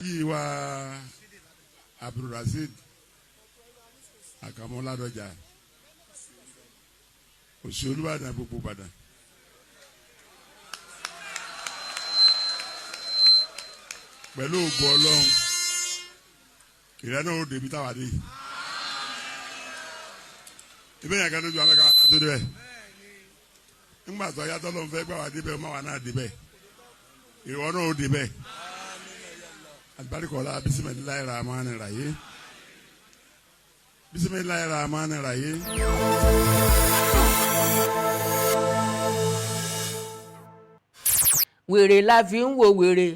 Yìí wa Abdulrasheed Àkànmú Ládọjà, òsì Olúbàdàn gbogbo Ìbàdàn. Pẹ̀lú ògo Ọlọ́run, ìrẹ́ náà ó débi táwa dé. Ibẹ̀ yẹn kan lójú àwọn akẹ́kọ̀ọ́ náà tó débẹ̀. Ńgbà tó yàtọ̀ ló ń fẹ́ gbà wá débẹ̀, ọmọ wa náà débẹ̀. Ìwọ náà ó débẹ̀. Alibarikola, bisimilayi rahmani rahim. Bisimilayi rahmani rahim. Wèrè la fi ń wo wèrè.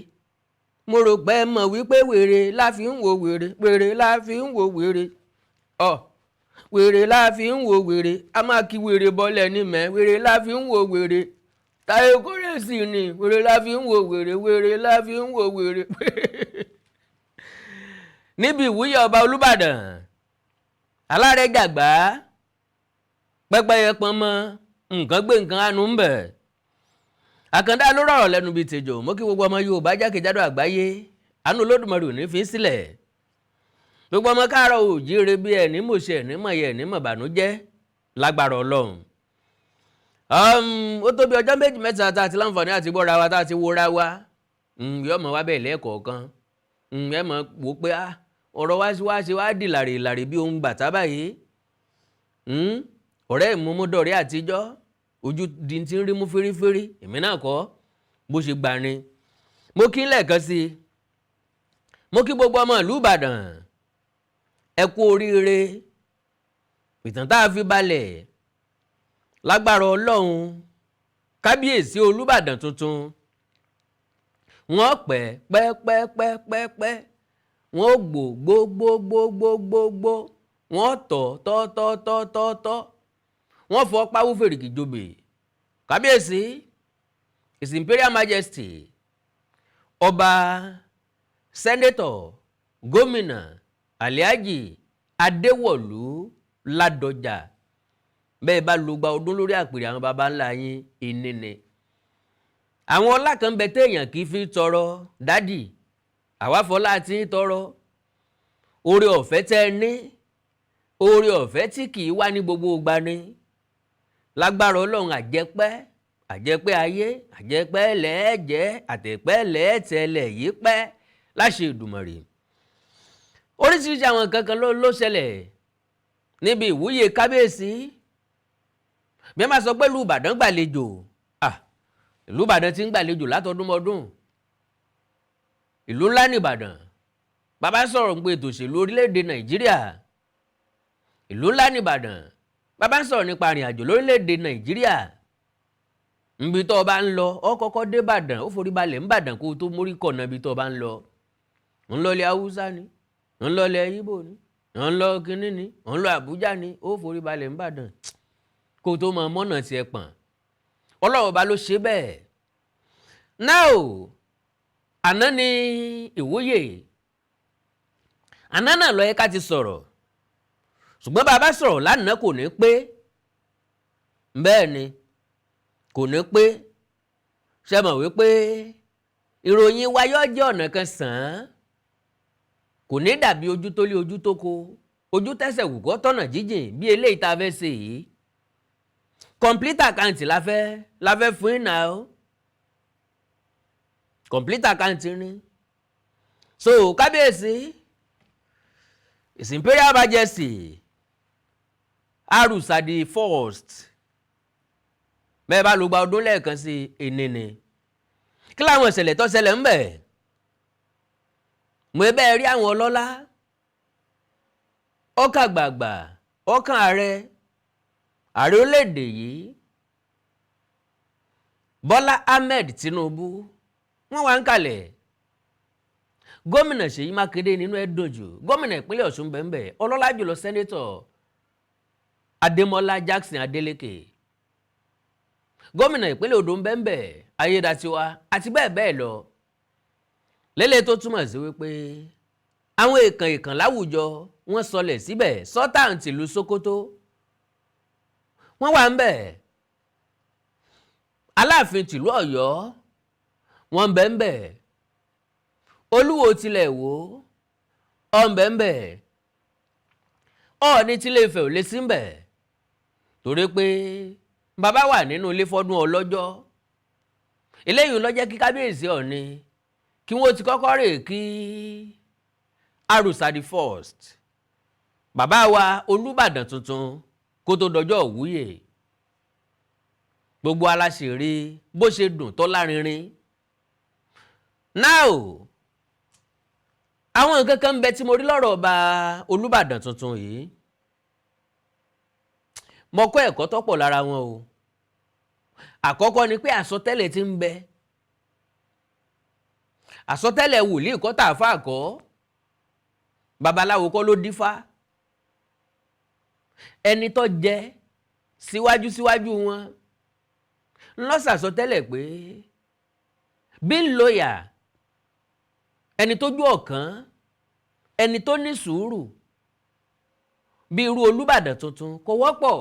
Mo rò pé ẹ mọ̀ wípé wèrè la fi ń wo wèrè, wèrè la fi ń wo wèrè ọ, wèrè la fi ń wo wèrè. A máa kí wèrè bọ́lẹ̀ ní mẹ́. Wèrè la fi ń wo wèrè. Táyé kórèsì ni wèrè la fi ń wo wèrè, wèrè la fi ń wo wèrè. Níbi ìwúyè ọba Olúbàdàn, alárẹ̀gàgbá, pẹ́pẹ́yẹ pọnmọ́, nǹkan gbé nǹkan ánú ń bẹ̀. Àkàndá ló rọ̀rọ̀ lẹ́nu bíi tèjò. Mo kí gbogbo ọmọ Yorùbá jákèjádò àgbáyé. Àánú Olódùmarè ò ní fi sílẹ̀. Gbogbo ọmọ káàárọ̀ òjíire, bí ẹni mọ̀ṣẹ́, ẹni mọ̀yẹ, ẹni mọ̀bànújẹ́ lágbára Ọlọ́run. Ó tó bí ọjọ́ méjì mẹ́ta tá a ti láǹfààní àti gbọ́ra wa, tá a ti wóra wa. Yóò mọ̀ wá bẹ́ẹ̀ lẹ́ẹ̀kọ̀ọ̀kan. Ẹ mọ̀ wò pé ọ̀rọ̀ wá sí wá ṣe wá di làrè làrè bí ohun bàtà báyìí. Ọ̀rẹ́ ìmúmúdọ̀rẹ́ àtijọ́, ojú di ti ń rí mú fírífírí. Èmi náà kọ́ bó ṣe gbà ni. Mo kí lẹ́ẹ̀kan sí i, mo kí gbogbo ọmọ ìlú Ìbàdàn, ẹ kú oríire. Ìtàn tá a fi balẹ̀, lágbára Ọlọ́run, kábíyèsí Olúbàdàn tuntun, wọ́n pẹ́ pẹ́ pẹ́ pẹ́ pẹ́ pẹ́, wọ́n gbò gbó gbó gbó gbó gbó gbó, wọ́n tọ̀ tọ́ tọ́ tọ́ tọ́ tọ́, wọ́n fọ́ páwó fèrèkì jobè. Kábíyèsí, His Imperial Majesty, Ọba Senator Gómìnà Alhaji Adéwọ̀lú Ládọjà, bẹ́ẹ̀ bá lu gba ọdún lórí àpèrè àwọn baba ńlá yín, ìnini àwọn ọlá kan bẹ téèyàn kì í fi tọrọ. Dádì, àwa fọlá tí ń tọrọ oore ọ̀fẹ́ tẹ́ ẹ ní, oore ọ̀fẹ́ tí kì í wá ní gbogbo ìgbà ni. Lágbára Ọlọ́run, àjẹpẹ́ àjẹpẹ́ ayé, àjẹpẹ́ lẹ́ẹ̀jẹ́, àtẹ̀pẹ́ lẹ́ẹ̀tẹ̀lẹ̀ yìí pẹ́ láṣẹ Èdùmàrè. Oríṣiríṣi àwọn nǹkan kan ló ṣẹlẹ̀ níbi ìwúyè kábíyèsí. Bí wọ́n bá sọ pé ìlú Ìbàdàn gbàlejò, ìlú Ìbàdàn ti ń gbàlejò látọdúnmọ́dún. Ìlú ńlá ní Ìbàdàn. Bàbá sọ̀rọ̀ nípa ètò òṣèlú orílẹ̀-èdè Nàìjíríà, ìlú ńlá ní Ìbàdàn. Bàbá sọ̀rọ̀ nípa ìrìn àjò lórílẹ̀-èdè Nàìjíríà, nbi tó o bá ń lọ, ó kọ́kọ́ dé Ìbàdàn, ó forí balẹ̀ ń Bàdàn kó o tó mórí kọ̀nà ibi tó o bá ń lọ. Ń lọ ilẹ̀ Haúsá ni, ń lọ ilẹ̀ Ìgbò ni, ń lọ kínní ni, ń lọ Àbújá ni, ó forí balẹ̀ ń Bàdàn kó o tó mọ mọ́nà tiẹ̀ pọ̀n. Ọlọ́run ọba ló ṣe bẹ́ẹ̀. Now, àná ni ìwúyè. Àná náà ló yẹ ká ti sọ̀rọ̀, ṣùgbọ́n bàbá sọ̀rọ̀ lánàá kò ní pé bẹ́ẹ̀ ni, kò ní pé. Ṣe mọ̀ wípé ìròyìn wa yóò jẹ́ ọ̀nà kan sàn án, kò ní dàbí ojú tó lé, ojú tó ko, ojú tẹ̀sẹ̀ wù kọ́ tọ̀nà jíjìn bí eléyìí tá a fẹ́ ṣe yìí. Complete account la fẹ́ fún ìnà o, complete account ni. So kábíyèsí, His Imperial Majesty Arusa the First, bẹ́ẹ̀ bá ló gba ọdún lẹ́ẹ̀kan sí ìnìní. Kí làwọn ìṣẹ̀lẹ̀ tó ṣẹlẹ̀ ń bẹ̀? Mo bẹ́ẹ̀ rí àwọn ọlọ́lá, ọkàn àgbààgbà, ọkàn ààrẹ, ààrẹ orílẹ̀-èdè yìí, Bọ́lá Ahmed Tinubu, wọ́n wà ń kalẹ̀. Gómìnà Ṣèyí Mákindé, nínú ẹ̀ dùn jù, gómìnà ìpínlẹ̀ Ọ̀ṣun bẹ́ẹ̀, ọlọ́lá jùlọ Senator Adémọ́lá Jackson Adélékè, gómìnà ìpínlẹ̀ Oǹdó bẹ́ẹ̀, Ayédàtiwa, àti bẹ́ẹ̀ bẹ́ẹ̀ lọ. Lélẹ̀ tó túmọ̀ sí wípé àwọn èèkàn èèkàn láwùjọ, wọ́n sọlẹ̀ síbẹ̀. Sultan tìlú Sókótó, wọ́n wà ń bẹ̀. Aláàfin tìlú Ọ̀yọ́, wọ́n ń bẹ̀ ń bẹ̀. Olúwo tilẹ̀ wò ó ọ̀nbẹ̀ǹbẹ̀, Ọọ̀ni tilẹ̀ Ifẹ̀ ò lè sí ńbẹ̀ torí pé bàbá wà nínú ilé fọ́dún ọlọ́jọ́. Eléyìí ló jẹ́ kí kábíyèsí Ọọ̀ni kí wọ́n ti kọ́kọ́ rè kí Àrùsà the first, bàbá wa Olúbàdàn tuntun, kó tó dọjọ́ òwúyè. Gbogbo aláṣẹ̀rí bó ṣe dùn tó lárinrin. Now, àwọn nǹkan kan ń bẹ tí mo rí lọ́rọ̀ ọba Olúbàdàn tuntun yìí. Mo kọ́ ẹ̀kọ́ tó pọ̀ lára wọn o. Àkọ́kọ́ ni pé àsọtẹ́lẹ̀ ti ń bẹ, àsọtẹ́lẹ̀ wòlíì kọ́, tààfà kọ́, babaláwo kọ́ ló dífá. Ẹni tó jẹ síwájú síwájú wọn ló sàsọtẹ́lẹ̀ pé bí ń lóyà, ẹni tó jú ọ̀kan, ẹni tó ní sùúrù bí irú Olúbàdàn tuntun kò wọ́pọ̀.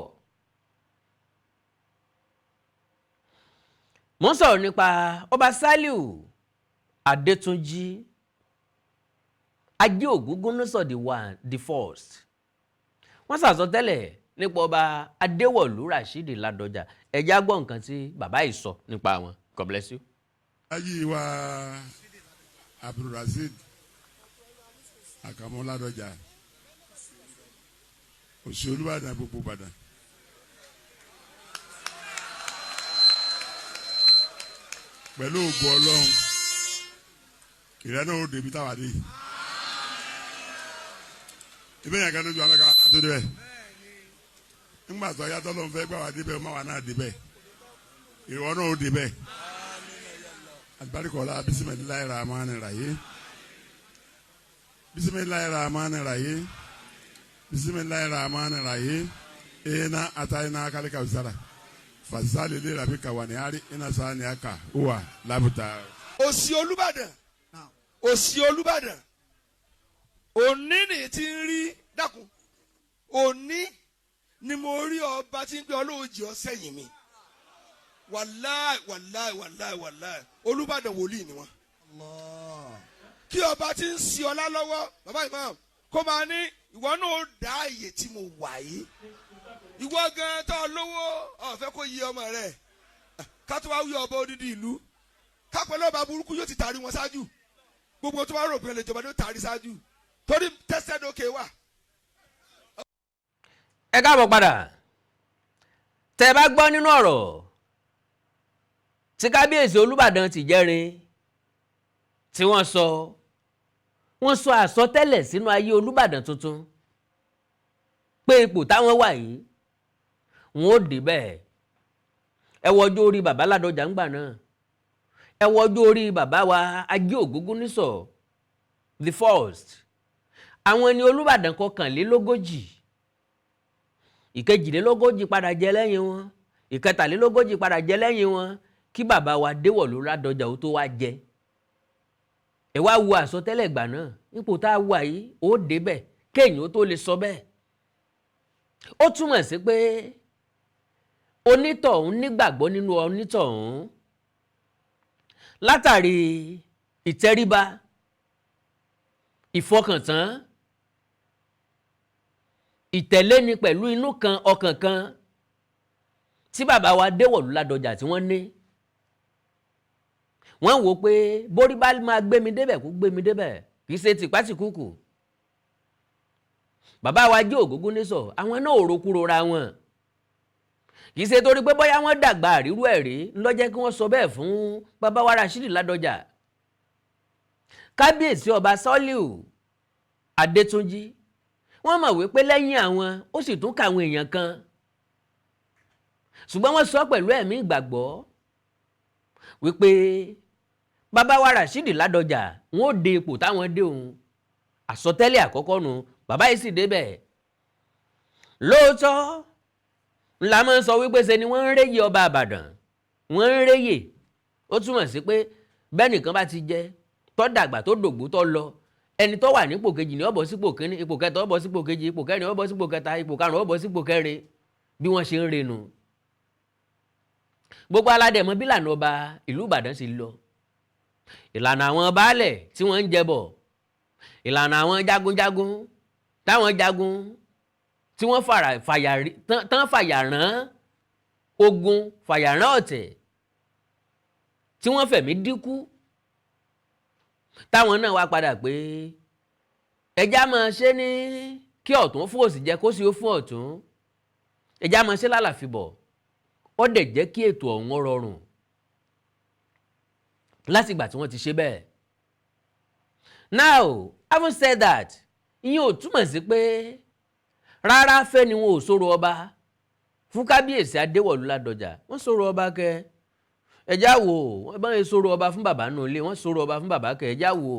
Mo ń sọ̀rọ̀ nípa ọba Sàlíù Adétúnjì Ajé Ògúngúnnísọ̀ the one, the first. Wọ́n sàsọtẹ́lẹ̀ nípa ọba Adéwọ̀lú Rashidi Ládọjà. Ẹ̀já gbọ́ nǹkan tí bàbá yìí sọ nípa wọn. God bless you. Ayé wa Abdulrasheed Àkànmú Ládọjà, òsì Olúbàdàn gbogbo Ìbàdàn. Pẹ̀lú ògo Ọlọ́run, ìrẹ́ náà ó débi táwa dé. Ìbéèrè kan lójú àwọn kan náà tó débẹ̀. Ńgbà tó yàtọ̀ ló ń fẹ́ gbà wá débẹ̀, ọmọ wa náà débẹ̀, ìwọ náà ó débẹ̀. Alibarikola, bisimilayi rahmani rahim, bisimilayi rahmani rahim, bisimilayi rahmani rahim. Ina atayina kalika sara fasali le rabi kawanihari ina sani aka uwa labuta. Òsì Olúbàdàn, òsì Olúbàdàn, òní ni ti ń rí dákun, òní ni mo rí ọba tí ń gbé ọlọ́ọ̀jì ọ sẹ́yìn mi. Wàláì wàláì wàláì wàláì, Olúbàdàn wòlíì ni wọn. Kí ọba tí ń si ọlá lọ́wọ́, bàbá imam, kó máa ní ìwọ náà ó dá àyè tí mo wà yìí. Ìwọ gan tó lówó ọ̀fẹ́ kó yí ọmọ rẹ̀ ká tó wá wí ọba odidi ìlú kápẹ́ lọ́ba burúkú yóò ti tàrí wọn ṣáájú. Gbogbo tó bá rò pé lè jọba ló tàrí ṣáájú torí tẹ́sẹ̀dókè wà. Ẹ káàbọ̀ padà. Tẹ́ ẹ bá gbọ́ nínú ọ̀rọ̀ tí kábíyèsí Olúbàdàn ti jẹ́rin tí wọ́n sọ, wọ́n sọ àsọtẹ́lẹ̀ sínú ayé Olúbàdàn tuntun pé ipò táwọn wà yìí, wọn ò dé bẹ́ẹ̀. Ẹ wo ọjọ́ orí bàbá Ládọjà ńgbà náà, ẹ wo ọjọ́ orí bàbá wa Ajé Ògúngúnnísọ̀ the first. Àwọn ẹni Olúbàdàn 41, 42 padà jẹ lẹ́yìn wọn, 43 padà jẹ lẹ́yìn wọn kí bàbá wa Déwọ̀lú Ládọjà ó tó wá jẹ. Ẹ wá wo àsọtẹ́lẹ̀ ìgbà náà, ipò tá a wà yìí ó débẹ̀ kéèyàn ó tó lè sọ bẹ́ẹ̀. Ó túmọ̀ sí pé onítọ̀hún nígbàgbọ́ nínú onítọ̀hún látàrí ìtẹríba, ìfọkàntán, ìtẹ̀léni pẹ̀lú inú kan ọkàn kan tí bàbá wa Déwọ̀lú Ládọjà tí wọ́n ní. Wọ́n wò pé borí bá máa gbé mi débẹ̀, kó gbé mi débẹ̀, kì í ṣe tìpátìkúkù. Bàbá wa Ajé Ògúngúnnísọ̀, àwọn náà ò rokúro ra wọn. Kì í ṣe torí pé bóyá wọ́n dàgbà àrírú ẹ̀ rí ńlọ́jẹ́ kí wọ́n sọ bẹ́ẹ̀ fún bàbá wa Rashidi Ládọjà. Kábíyèsí ọba Sọ́líù Adétúnjì, wọ́n mọ̀ wípé lẹ́yìn àwọn ó sì tún kàwọn èèyàn kan, ṣùgbọ́n wọ́n sọ pẹ̀lú ẹ̀mí ìgbàgbọ́ wípé bàbá wa Rashidi Ládọjà wọn ò dé ipò táwọn dé òun. Àsọtẹ́lẹ̀ àkọ́kọ́ nu, bàbá yìí sì débẹ̀. Lóòótọ́ ńlá máa ń sọ wípé ṣe ni wọ́n ń réyè ọba Àbàdàn, wọ́n ń réyè. Ó túmọ̀ sí pé bẹ́ẹ̀ nìkan bá ti jẹ tó dàgbà, tó dògbó, tó lọ, ẹni tó wà nípò kejì ní ó bọ́ sípò kínní, ipò kẹta ó bọ́ sípò kejì, ipò kẹrin ó bọ́ sípò kẹta, ipò karùn-ún ó bọ́ sípò kẹrin, bí wọ́n ṣe ń renu. Gbogbo aládẹ̀mọ́ bí lànà ọba ìlú Ìbàdàn ṣe lọ. Ìlànà àwọn baálẹ̀ tí wọ́n ń jẹbọ̀, ìlànà àwọn jagunjagun táwọn jagun tí wọ́n tán fàyà rán ogun, fàyà rán ọ̀tẹ̀, tí wọ́n fẹ̀mí dínkù, táwọn náà wá padà pé ẹjá máa ṣe ní kí ọ̀tún fún òsì jẹ́ kó sì ó fún ọ̀tún, ẹjá máa ṣe lálàfibọ̀. Ó dẹ̀ jẹ́ kí ètò ọ̀hún rọrùn látìgbà tí wọ́n ti ṣe bẹ́ẹ̀. Now, having said that, ìyẹn ò túmọ̀ sí pé rárá fẹ́ ni wọn ò sọ̀rọ̀ ọba fún Kábíyèsí Adéwọ̀lú Ládọjà. Wọ́n sọ̀rọ̀ ọba kẹ, ẹjá wò. Wọ́n bá ń sọ̀rọ̀ ọba fún bàbá nù ilé, wọ́n sọ̀rọ̀ ọba fún bàbá kẹ, ẹjá wò.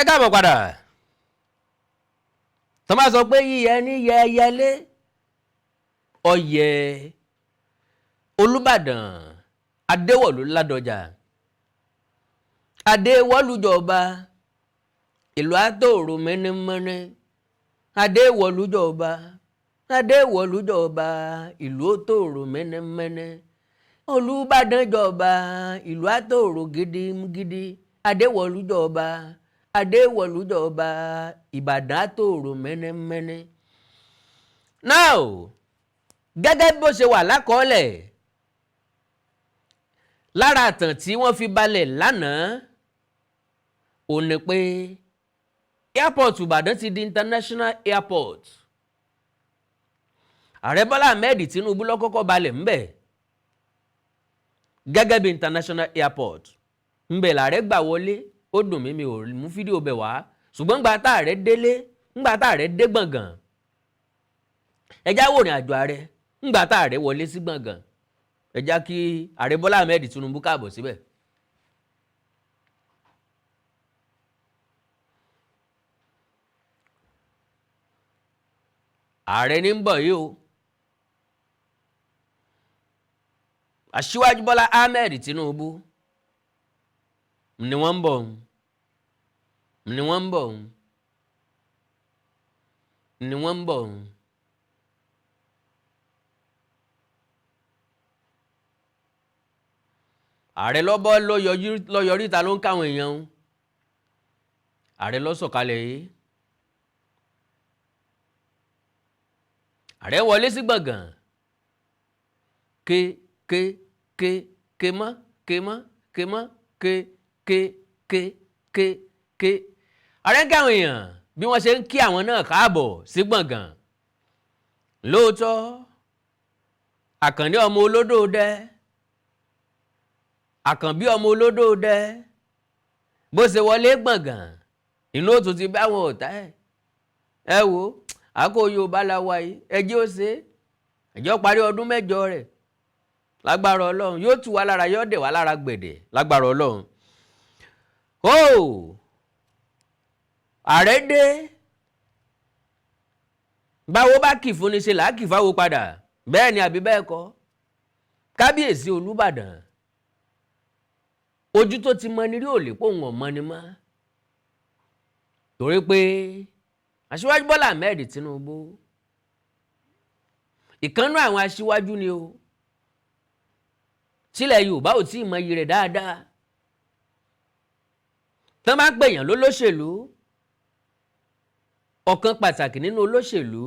Ẹ káàbọ̀ padà. Tó máa sọ pé yíyẹ ní yẹyẹlé ọyẹ Olúbàdàn. Adéwọ̀lú Ládọjà, Adéwọ̀lú jọba, ìlú àtòrò mẹ́nẹ́mẹ́nẹ́. Adéwọ̀lú jọba, Adéwọ̀lú jọba, ìlú òtòrò mẹ́nẹ́mẹ́nẹ́. Olúbàdàn jọba, ìlú àtòrò gidigidi. Adéwọ̀lú jọba, Adéwọ̀lú jọba, Ìbàdàn àtòrò mẹ́nẹ́mẹ́nẹ́. Now, gẹ́gẹ́ bó ṣe wà lákọọ́lẹ̀ lára àtàn tí wọ́n fi balẹ̀ lánàá, ò ní pé airport Ìbàdàn ti di international airport. Ààrẹ Bọ́lá Ahmed Tinubu ló kọ́kọ́ balẹ̀ ńbẹ̀ gẹ́gẹ́ bí international airport. Ńbẹ̀ làárẹ̀ gbà wọlé. Ó dùn mí, mi ò mú fídíò bẹ̀ wá, ṣùgbọ́n ńgbà tá ààrẹ délé, ńgbà tá ààrẹ dé gbọ̀ngàn, ẹjá wò ní àjọ ààrẹ. Ńgbà tá ààrẹ wọlé sí gbọ̀ngàn, ẹjá kí ààrẹ Bọ́lá Ahmed Tinubu káàbọ̀ síbẹ̀. Ààrẹ ní ń bọ̀ yìí o, Aṣíwájú Bọ́lá Ahmed Tinubu ni wọ́n ń bọ̀, ni wọ́n ń bọ̀, ni wọ́n ń bọ̀. Ààrẹ lọ́bọ́ lọ́yọrí ta ló ń káwọn èèyàn ń. Ààrẹ ló sọ̀kalẹ̀ yìí. Ààrẹ wọlé sí gbọ̀ngàn, ké ké ké ké mọ́ ké mọ́ ké mọ́ ké ké ké ké ké. Ààrẹ ń káwọn èèyàn bí wọ́n ṣe ń kí àwọn náà káàbọ̀ sí gbọ̀ngàn. Lóòótọ́, Àkàndé ọmọ olódò dẹ, Àkànbí ọmọ olódò dẹ, bó ṣe wọlé gbọ̀ngàn, inú òtún ti bá àwọn ọ̀tá ẹ̀. Ẹ wo àkó Yorùbá la wà yìí, ẹjẹ́ ó ṣe é, ẹjọ́ parí ọdún 8 rẹ̀ lágbára Ọlọ́run, yóò tù wá lára, yóò dẹ̀ wá lára gbẹ̀dẹ̀ lágbára Ọlọ́run. Ó ààrẹ dé, báwo bá kì fún ni ṣe là á kì fáwo padà, bẹ́ẹ̀ ni àbí bẹ́ẹ̀ kọ́? Kábíyèsí Olúbàdàn, ojú tó ti mọ ni rí ò lè pòun ọ̀mọ́ ni mọ́, torí pé Aṣíwájú Bọ́lá Ahmed Tinubu ìkànnú àwọn aṣíwájú ni o, tílẹ̀ Yorùbá ò tí ì mọ iyì rẹ̀ dáadáa. Tán bá ń pèèyàn lólóṣèlú, ọ̀kan pàtàkì nínú olóṣèlú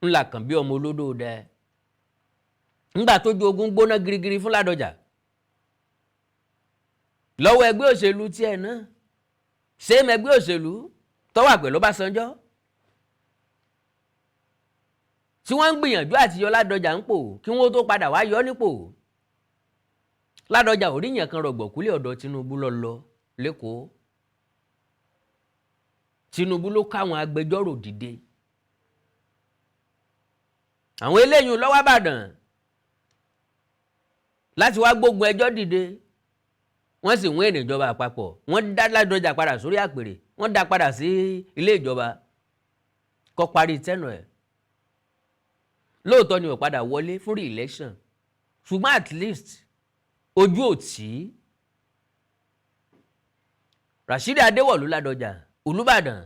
ńlá kan bí ọmọ olódò dẹ. Ńgbà tó ju ogun gbóná girigiri fún Ládọjà lọ́wọ́ ẹgbẹ́ òṣèlú tiẹ̀ náà, same ẹgbẹ́ òṣèlú tó wà pẹ̀lú Ọbásanjọ́, tí wọ́n ń gbìyànjú àti yọ Ládọjà ń pò kí wọ́n tó padà wá yọ nípò. Ládọjà ò rí yẹn kan rọ̀gbọ̀kúlẹ̀ ọ̀dọ̀ Tinubu lọ lọ lẹ́kọ̀ọ́. Tinubu ló káwọn agbẹjọ́rò dìde, àwọn eléyìí lọ́wọ́ Ìbàdàn láti wá gbógun ẹjọ́ dìde. Wọ́n sì wọ́n ìjọba àpapọ̀, wọ́n dá Ládọjà padà sórí àpèrè, wọ́n dá padà sí ilé ìjọba kó parí tẹ́nà ẹ̀. Lóòótọ́ ni ò padà wọlé fún re-election, ṣùgbọ́n at least ojú ò tí. Rashidi Adéwọ̀lú Ládọjà Olúbàdàn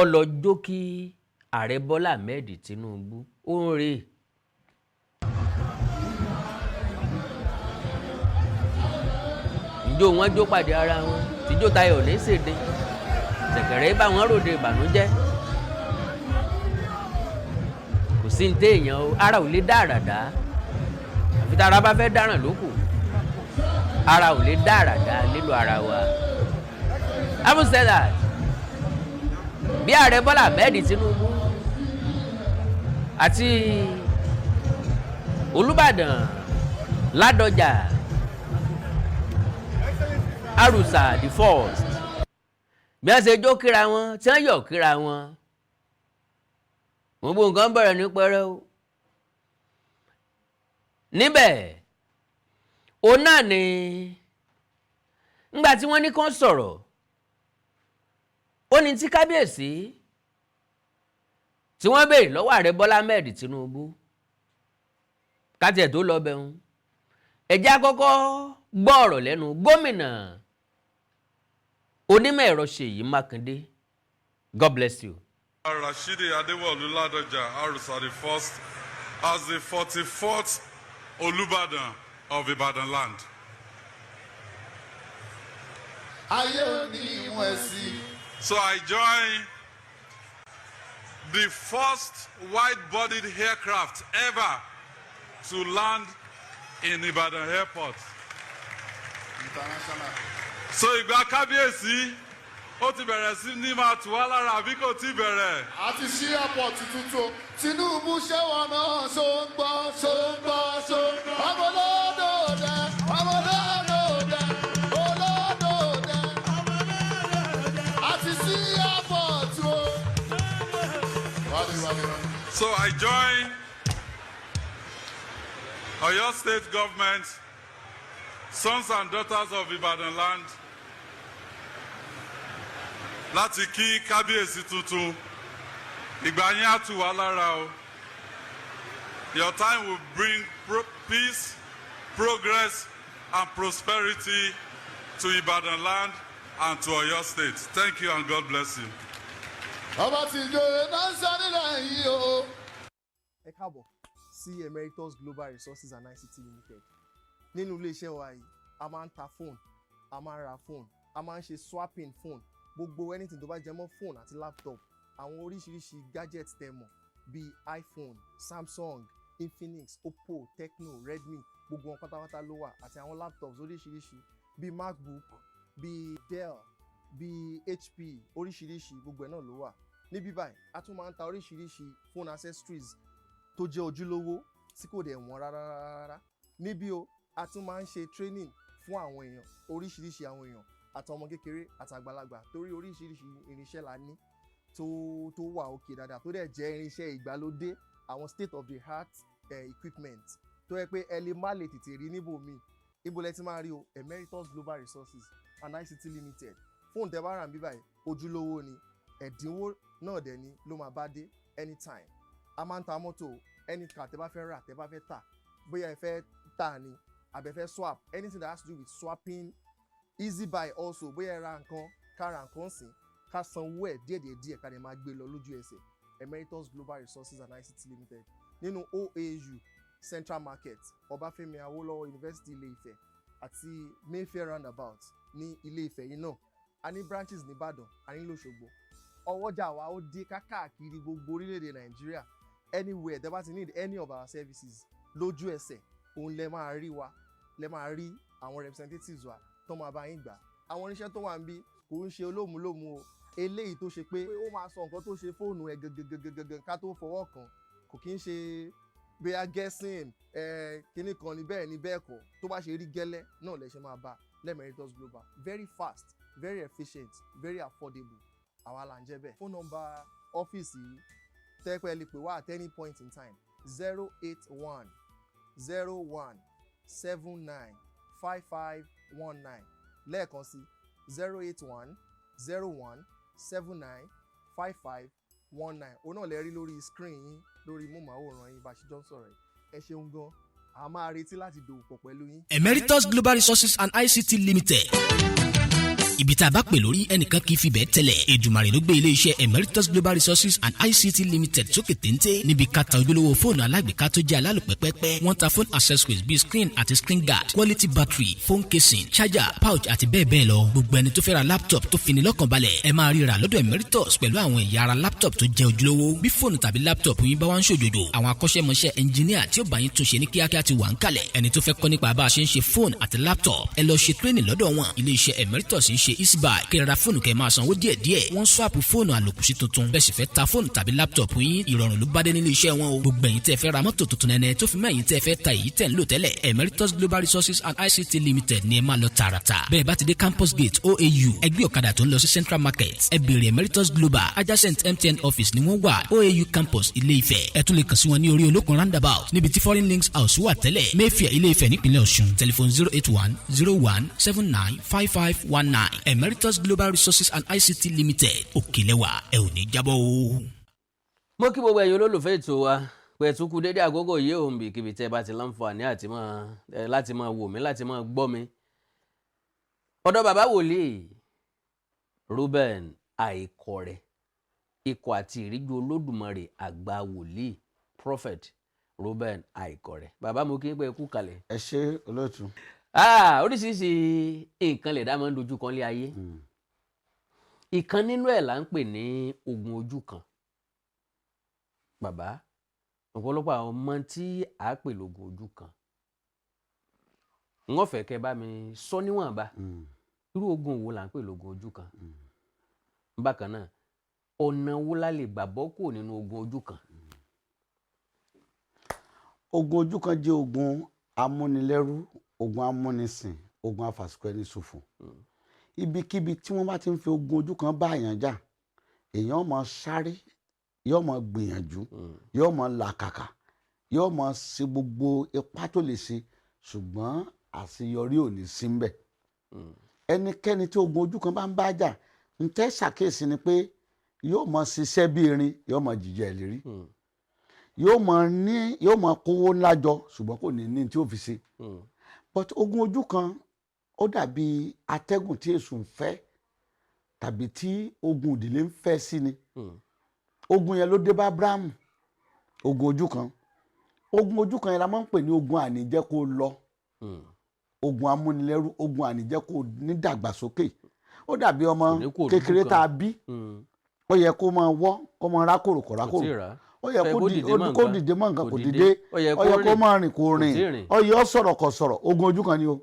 ọlọ́jọ́ kí ààrẹ Bọ́lá Ahmed Tinubu ó ń rè. Njó wọn jó pàdé ara wọn, tíjó tayọ̀ ní sède, ṣẹ̀kẹ̀rẹ̀ bá wọn ròde ìbànújẹ́. Kò sí ní téèyàn o, ara ò lè dá àràdá, àfi tára bá fẹ́ dáràn lókù. Ara ò lè dá àràdá nílò ara wa. Having said that, bí ààrẹ Bọ́lá Ahmed Tinubu àti Olúbàdàn Ládọjà Àrùsà the first, bí wọ́n ṣe jó kíra wọn, tí wọ́n yọ̀ kíra wọn, gbogbo nǹkan bẹ̀rẹ̀ ní pẹrẹu níbẹ̀. Òun náà ni ńgbà tí wọ́n ní kán sọ̀rọ̀, ó ní tí kábíyèsí tí wọ́n béèrè lọ́wọ́ ààrẹ Bọ́lá Ahmed Tinubu kátiẹ̀ tó lọ bẹ̀rù. Ẹ jẹ́ àkọ́kọ́ gbọ́ ọ̀rọ̀ lẹ́nu gómìnà onímọ̀ ẹ̀rọ Ṣèyí Mákindé. God bless you. Rashidi Adewolu Ladoja Arusa the first as the 44th Olubadan of Ibadan land. Ayé ò ní ìwọ̀n sí. So I join the first wide-bodied aircraft ever to land in Ibadan Airport. International. So ìgbà kábíyèsí ó ti bẹ̀rẹ̀ sí ní máa tù wá lára, àbí kò tí bẹ̀rẹ̀? Àti sí airport tuntun. Tinubu, ṣẹ́wọ̀n náà ṣó ń gbọ́, ṣó ń gbọ́, ṣó ń gbọ́. Ọmọ olódòdè, ọmọ olódòdè, olódòdè. Àti sí airport o. Wádìí, wádìí, wádìí. So I join Oyo State government, sons and daughters of Ibadan land, láti kí kábíyèsí tuntun. Ìgbà yín á tù wá lára o. Your time will bring peace, progress and prosperity to Ibadan land and to Oyo State. Thank you and God bless you. Ọba tí ìjòyè náà ń sọ nílẹ̀ yìí o. Ẹ káàbọ̀ sí Emeritus Global Resources and ICT Limited. Nínú iléeṣẹ́ wa yìí, a máa ń ta phone, a máa ń ra phone, a máa ń ṣe swapping phone, gbogbo anything tó bá jẹ mọ́ phone àti laptop, àwọn oríṣiríṣi gadget tẹ́ mọ̀ bíi iPhone, Samsung, Infinix, Oppo, Tecno, Redmi, gbogbo wọn pátápátá ló wà, àti àwọn laptops oríṣiríṣi bíi MacBook, bíi Dell, bíi HP, oríṣiríṣi gbogbo ẹ̀ náà ló wà níbí báyìí. A tún máa ń ta oríṣiríṣi phone accessories tó jẹ́ ojúlówó tí kò dẹ̀ wọ́n rárá rárá níbí o. A tún máa ń ṣe training fún àwọn èèyàn, oríṣiríṣi àwọn èèyàn, àtọmọ kékeré àtàgbàlagbà, torí oríṣiríṣi irinṣẹ́ la ní tó wà òkè dáadáa, tó dẹ̀ jẹ́ irinṣẹ́ ìgbàlódé, àwọn state of the art equipment tó yẹ pé ẹ lè má lè tètè rí níbòmíì. Ibo lẹ ti máa rí o? Emeritus Global Resources and ICT Limited. Fóònù tẹ bá rà níbí báyìí, ojúlówó ni, ẹ̀dínwó náà dẹ̀ ni ló máa bá dé anytime. A máa ń ta mọ́tò, any car tẹ bá fẹ́ rà, tẹ bá fẹ́ tà, bóyá ẹ fẹ́ tà ni àbẹ fẹ́ swap, anything that has to do with swapping, easy buy also, bóyá ẹ ra nǹkan, ká ra nǹkan sìn, ká sanwó ẹ̀ díẹ̀díẹ̀ díẹ̀, ká lè máa gbé lọ lójú ẹsẹ̀. Emeritus Global Resources and ICT Limited nínú OAU Central Market, Ọbáfẹ́mi Awólọ́wọ̀ University, Ilé-Ifẹ̀, àti Mayfair Roundabout ní Ilé-Ifẹ̀ yìí náà. A ní branches nìbàdàn, a ní lọ́ṣogbo. Ọwọ́jà wa ó dé káàkiri gbogbo orílẹ̀-èdè Nàìjíríà. Anywhere tẹ́ bá ti need any of our services, lójú ẹsẹ̀ òun lẹ máa rí wa, lẹ máa rí àwọn representatives wa tó máa bá yín gbà. Àwọn oníṣẹ́ tó wà ń bí kò ń ṣe olómùlómù o. Eléyìí tó ṣe pé ó máa sọ nǹkan tó ṣe fóònù ẹ̀ gangan ká tó fọwọ́ kàn, kò kí ń ṣe bóyá guessing ẹ kíní kan ní bẹ́ẹ̀ ni bẹ́ẹ̀ kọ́. Tó bá ṣe rí gẹ́lẹ́ náà lẹ ṣe máa bá l'Emeritus Global. Very fast, very efficient, very affordable. Àwa là ń jẹ́ bẹ́ẹ̀. Phone number ọ́fíìsì yìí tẹ́pẹ́ lè pè wá at any point in time: 08101795519. Lẹ́ẹ̀kan sí, 08101795519. Òun náà lè rí lórí screen yín, lórí móhùnmáwòrán yín bá a ṣe jọ ń sọ̀rọ̀ yìí. Ẹ ṣeun gan, a máa retí láti dòwò pọ̀ pẹ̀lú yín. Emeritus Global Resources and ICT Limited, ibi tá a bá pè lórí, ẹnìkan kì í fi bẹ́ẹ̀ tẹ́lẹ̀. Èdùmàrè ló gbé iléeṣẹ́ Emeritus Global Resources and ICT Limited sókè téńté níbi ká ta ojúlówó fóònù alágbèéká tó jẹ́ alálòpẹ́pẹ́pẹ́. Wọ́n ta phone accessories bíi screen àti screen guard, quality battery, phone casing, charger, pouch àti bẹ́ẹ̀ bẹ́ẹ̀ lọ. Gbogbo ẹni tó fẹ́ ra laptop tó fini lọ́kàn balẹ̀, ẹ máa ríra lọ́dọ̀ Emeritus pẹ̀lú àwọn ẹ̀yà ara laptop tó jẹ́ ojúlówó. Bí fóònù tàbí laptop yín bá wá ń ṣòjòjò, àwọn akọ́ṣẹ́mọṣẹ́ engineer tí ó bá yín túnṣe ní kíákíá ti wà ń kalẹ̀. Ẹni tó fẹ́ kọ́ nípa bá a ṣe ń ṣe fóònù àti laptop, ẹ lọ ṣe training lọ́dọ̀ wọn. Iléeṣẹ́ Emeritus ń ṣe easybuy, kí ẹ ra fóònù kẹ́ máa sanwó díẹ̀díẹ̀. Wọ́n swap fóònù àlòkù sí tuntun. Bẹ́ẹ̀ sì fẹ́ ta fóònù tàbí laptop yín, ìrọ̀rùn ló bá dé nílé iṣẹ́ wọn o. Gbogbo ẹ̀yin tẹ́ fẹ́ ra mọ́tò tuntun nẹ́nẹ́, tó fi mọ́ ẹ̀yin tẹ́ fẹ́ ta èyí tẹ́ ń lò tẹ́lẹ̀, Emeritus Global Resources and ICT Limited ni ẹ máa lọ tààràtà. Bẹ́ẹ̀ bá ti dé Campus Gate OAU, ẹgbẹ́ ọ̀kadà tó ń lọ sí Central Market, ẹ béèrè Emeritus Global. Adjacent MTN office ni wọ́n wà, OAU Campus, Ilé Ifẹ̀. Ẹ tún lè kàn sí wọn ní orí Olókun Roundabout, níbi tí Foreign Links House wà tẹ́lẹ̀, Mayfair, Ilé Ifẹ̀, nípínlẹ̀ Ọ̀ṣun. Telephone: 08101795519. Emeritus Global Resources and ICT Limited, òkèlẹ́wà, ẹ ò ní jábọ́ o. Mo kí gbogbo ẹ̀yin olólùfẹ́ ètò wa. Pẹ̀tùkù dédé àkókò yìí, òun bì kíbi tẹ́ bá ti láǹfààní àti máa ẹ láti máa wò mí, láti máa gbọ́ mi. Ọ̀dọ̀ bàbá wòlíì Reuben Àìkọ̀rẹ́, ikọ̀ àti ìríjú Olódùmarè, àgbà wòlíì, Prophet Reuben Àìkọ̀rẹ́. Bàbá, mo kí n pẹ́ kú kalẹ̀. Ẹ ṣe, olóòtú. Ah, oríṣiríṣi nǹkan lè dá máa ń dojú kan lé ayé. Ìkan nínú ẹ̀ là ń pè ní ogun ojú kan. Bàbá, ọ̀pọ̀lọpọ̀ àwọn ọmọ tí à á pè lógun ojú kan, wọ́n fẹ́ kẹ́ bá mi sọ níwọ̀nba, irú ogun wo là ń pè lógun ojú kan? Bákan náà, ọ̀nà wo la lè gbà bọ́ kúrò nínú ogun ojú kan? Ogun ojú kan jẹ́ ogun amúnilẹ́rú, ogun amúnisìn, ogun afàsìkò ẹni ṣòfò. Ibikíbi tí wọ́n bá ti ń fi ogun ojú kan bá èèyàn jà, èèyàn máa sáré, yóò máa gbìyànjú, yóò máa làkàkà, yóò máa ṣe gbogbo ipá tó lè ṣe, ṣùgbọ́n àṣeyọrí ò ní sí ńbẹ̀. Ẹnikẹ́ni tí ogun ojú kan bá ń bá jà, ń tẹ́ ṣàkíyèsí ni pé yóò máa ṣiṣẹ́ bí erin, yóò máa jìjẹ ìlérí, yóò máa ní, yóò máa kówó ńlá jọ, ṣùgbọ́n kò ní ní tí ó fi ṣe. But ogun ojú kan, ó dàbí atẹ́gùn tí èṣù ń fẹ́ tàbí tí ogun ìdílé ń fẹ́ sí ni. Ogun yẹn ló dé bá Abrahamu. Ogun ojú kan, ogun ojú kan yẹn la máa ń pè ní ogun àníjẹ́ kó lọ, ogun amúnilẹ́rú, ogun àníjẹ́ kó nídàgbàsókè. Ó dàbí ọmọ Kò ní kó lójú kékeré kan. tá a bí, ó yẹ kó máa wọ́, kó máa rákòrò, kò Kò rákòrò. tíì rà á. Ó yẹ Ó kó dìde mọ́ kó nǹkan. dìde mọ́ nǹkan, Kò kò dìde. dìde. Ó yẹ Ó yẹ kó kó rìn. máa rìn, kò Kò rìn. tíì rìn. Ó yẹ ó sọ̀rọ̀, kò sọ̀rọ̀. Ogun ojú kan ni o.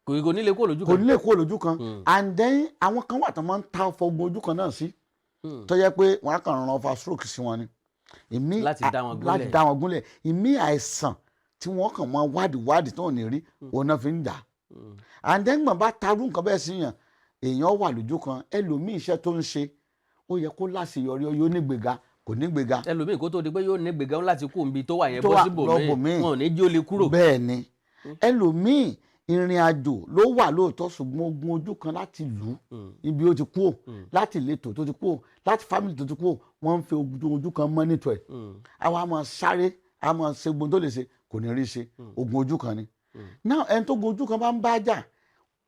Kò ní lè kó lójú Kò kan. ní lè kó lójú kan. And then àwọn kan wà tó máa ń ta ọfọ ogun ojú kan náà sí, tó yẹ pé wọn á kàn rán ọfà stroke sí wọn ni ìmí Láti dá wọn láti gúnlẹ̀. dá wọn gúnlẹ̀. Ìmí, àìsàn tí wọ́n kàn máa wádìí wádìí tó ò ní rí, òun náà fi ń dà. And then gbọ̀n bá tarú nǹkan bẹ́ẹ̀ sí yàn, èèyàn wà lójú kan. Ẹlòmíì, iṣẹ́ tó ń ṣe, ó yẹ kó láṣeyọrí, ó yóò nígbéga, kò nígbéga. Ẹlòmíì, kó tó di pé yóò ní gbéga láti kú níbi tó wà yẹn Tó bọ́ wà síbòmíì, lọ́bòmíì. wọn ò ní jí ó lè kúrò. Bẹ́ẹ̀ ni. Ẹlòmíì, ìrìn àjò ló wà lóòótọ́, ṣùgbọ́n ogun ojú kan, láti lù ú ibi ó ti kú ò, láti ìletò tó ti kú ò, láti family tó ti kú ò, wọ́n ń fi ogun ojú kan monitor ẹ̀. Àwa máa sáré, a máa ṣe gbogbo tó lè ṣe, kò ní rí ṣe. Ogun ojú kan ni. Now, ẹni tó gun ojú kan bá ń bá jà,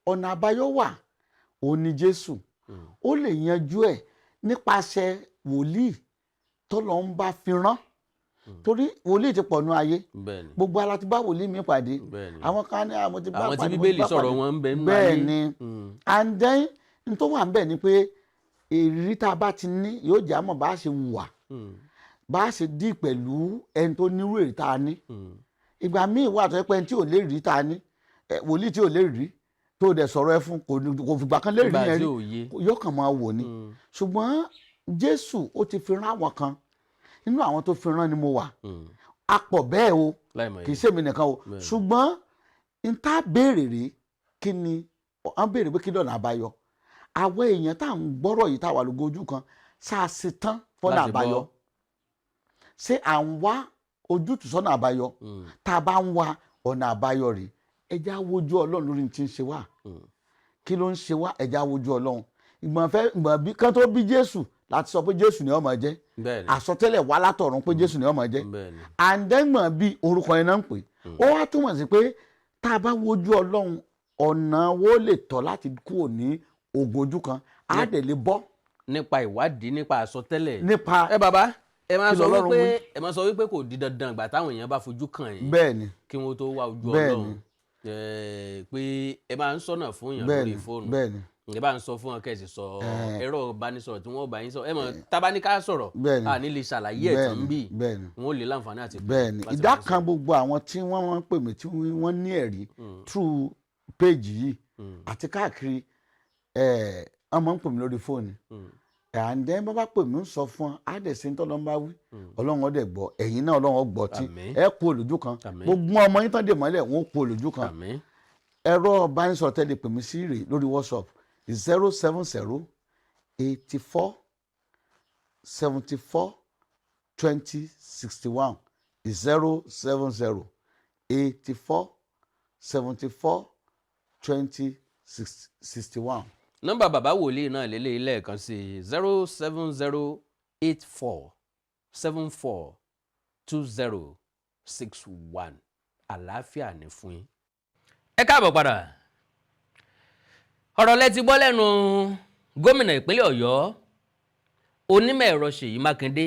ọ̀nà àbáyọ wà. Òun ni Jésù. Ó lè yanjú ẹ̀ nípasẹ̀ wòlíì tọ́lọ́ ń bá fi rán, torí wòlíì ti pọ̀ nú ayé. Gbogbo ara ti bá wòlíì mi pàdé. Àwọn kan ní àwọn ti bá Àwọn tí pàdé, mo ti Bíbélì bá sọ̀rọ̀ pàdé. wọn ń bẹ nínú Bẹ́ẹ̀ ayé. ni. And then n tó wà ń bẹ̀ ni pé ìrírí tá a bá ti ní yóò jẹ́ àmọ̀ bá a ṣe wùwà, bá a ṣe dí pẹ̀lú ẹni tó nírú èrè tá a ní. Ìgbà míì wà tó yẹ pé ẹni tí ò lè rí tá a ní, wòlíì tí ò lè rí tó dẹ̀ sọ̀rọ̀ ẹ fún, kò fìgbà kan lè rí Nígbà yẹn tí rí, ò yé. yóò kàn máa wò ni. Ṣùgbọ́n Jésù, ó ti fi rán àwọn kan. Nínú àwọn tó fi rán ni mo wà. A pọ̀ bẹ́ẹ̀ o. Láìmọ̀ Kì í yìí. ṣèmi nìkan o. Ṣùgbọ́n n tá béèrè rèé, kí ni à ń béèrè pé kí lọ́nà àbáyọ? Àwọn èèyàn tá à ń gbọ́rọ̀ yìí, tá a wà lógo ojú kan, ṣáà ṣe tán fọ́nà Láti àbáyọ? bọ́. Ṣé à ń wá ojútùú sọ́nà àbáyọ? Tá a bá ń wá ọ̀nà àbáyọ rèé, ẹ jẹ́ á wojú Ọlọ́run lórí ní tí ń ṣe wá. Kí ló ń ṣe wá? Ẹ jẹ́ á wojú Ọlọ́run. Ìgbọ̀n fẹ́ ìgbọ̀n bí kán tó bí Jésù láti sọ pé Jésù ni ó máa jẹ́. Àsọtẹ́lẹ̀ wá látọ̀run pé Jésù ni ó máa jẹ́. Àǹdẹ́gbọ̀n bí orúkọ yẹn náà ń pè, ó wá túmọ̀ sí pé tá a bá wojú Ọlọ́run, ọ̀nà wo lè tọ́ láti kúrò ní ogun ojú kan, á dẹ̀ lè bọ́. Nípa ìwádìí, nípa àsọtẹ́lẹ̀. Nípa Ẹ bàbá, ẹ máa Kí sọ lọ́lọ́run wípé wí? ẹ máa sọ wípé kò di dandan ìgbà táwọn èèyàn bá fojú kàn yín Bẹ́ẹ̀ ni. kí wọ́n tó wá ojú Bẹ́ẹ̀ Ọlọ́run. ni. Pé ẹ máa ń sọ̀nà fún èèyàn Bẹ́ẹ̀ lórí ni, fóònù. bẹ́ẹ̀ ni. Ẹ bá ń sọ fún wọn, kẹ́ ẹ sì sọ ẹ̀rọ ìbánisọ̀rọ̀ tí wọ́n bá yín sọ. Ẹ mọ̀ tábánikà sọ̀rọ̀, Bẹ́ẹ̀ ni. a ní lè ṣàlàyé ẹ̀ tán bí Bẹ́ẹ̀ ni. wọ́n ó lè láǹfààní àti pè Bẹ́ẹ̀ ni. láti Ìdá bá yín kan sọ̀rọ̀. gbogbo àwọn tí wọ́n máa ń pè mí, tí wọ́n ní ẹ̀rí through page yìí àti káàkiri, wọ́n máa ń pè mí lórí fóònù. And then bá bá pè mí, ń sọ fún ọ, á dẹ̀ ṣe ń tọ́lọ́ ń bá wí. Ọlọ́run ó dẹ̀ gbọ́, ẹ̀yin náà Ọlọ́run ó gbọ́ tí Àmín. ẹ kú olójú kan. Àmín. Gbogbo ọmọ yín tán dè mọ́lẹ̀, wọ́n kú olójú kan. Àmín. Ẹ̀rọ ìbánisọ̀rọ̀ tẹ́lẹ̀ pè mí sí rè lórí WhatsApp: 070 84 74 20 61, 070 84 74 20 61. Nọ́mbà bàbá wòlíì náà lélẹ́yìí lẹ́ẹ̀kan sí: 0708474. 2061. Àlàáfíà ní fún yín. Ẹ káàbọ̀ padà. Ọ̀rọ̀ lẹ ti gbọ́ lẹ́nu gómìnà ìpínlẹ̀ Ọ̀yọ́, onímọ̀ ẹ̀rọ Ṣèyí Mákindé.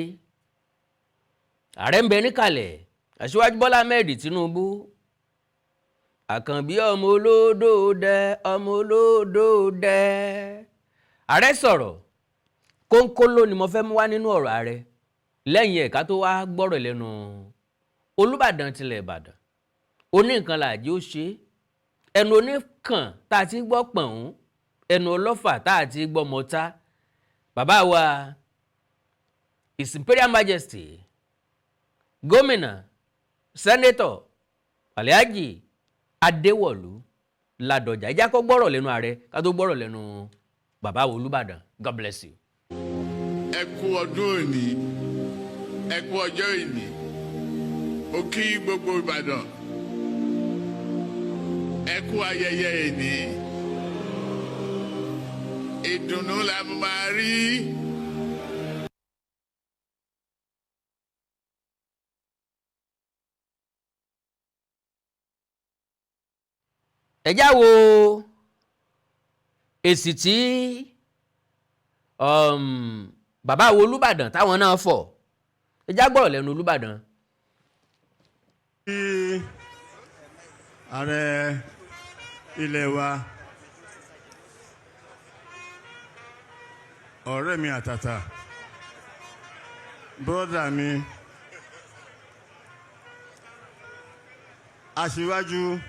Ààrẹ ń bẹ níkàlẹ̀, Aṣíwájú Bọ́lá Ahmed Tinubu. Àkànbí ọmọ olódò dẹ, ọmọ olódò dẹ. Ààrẹ sọ̀rọ̀ kónkóló ni mo fẹ́ mú wá nínú ọ̀rọ̀ ààrẹ lẹ́yìn ẹ̀ka tó wá gbọ́rọ̀ lẹ́nu Olúbàdàn tilẹ̀ Ìbàdàn. Oníkan làjẹ́ ó ṣe ẹnu oníkan tá a ti gbọ́ pọ̀n, ẹnu ọlọ́fà tá a ti gbọ́ mọ́ta. Bàbá wa, His Imperial Majesty, Gómìnà Senator Alhaji Adéwọ̀lú Ládọjà, ẹ jẹ́ kó gbọ́rọ̀ lẹ́nu ààrẹ ká tó gbọ́rọ̀ lẹ́nu bàbá wa Olúbàdàn. God bless you. Ẹ kú ọdún òní, ẹ kú ọjọ́ òní. Mo kí gbogbo Ìbàdàn, ẹ kú ayẹyẹ òní. Ìdùnnú la máa rí. Ẹ já wo èsì tí bàbá wo Olúbàdàn táwọn náà fọ̀. Ẹ já gbọ́rọ̀ lẹ́nu Olúbàdàn. Kí ààrẹ ilẹ̀ wa, ọ̀rẹ́ mi àtàtà, brother mi, Aṣíwájú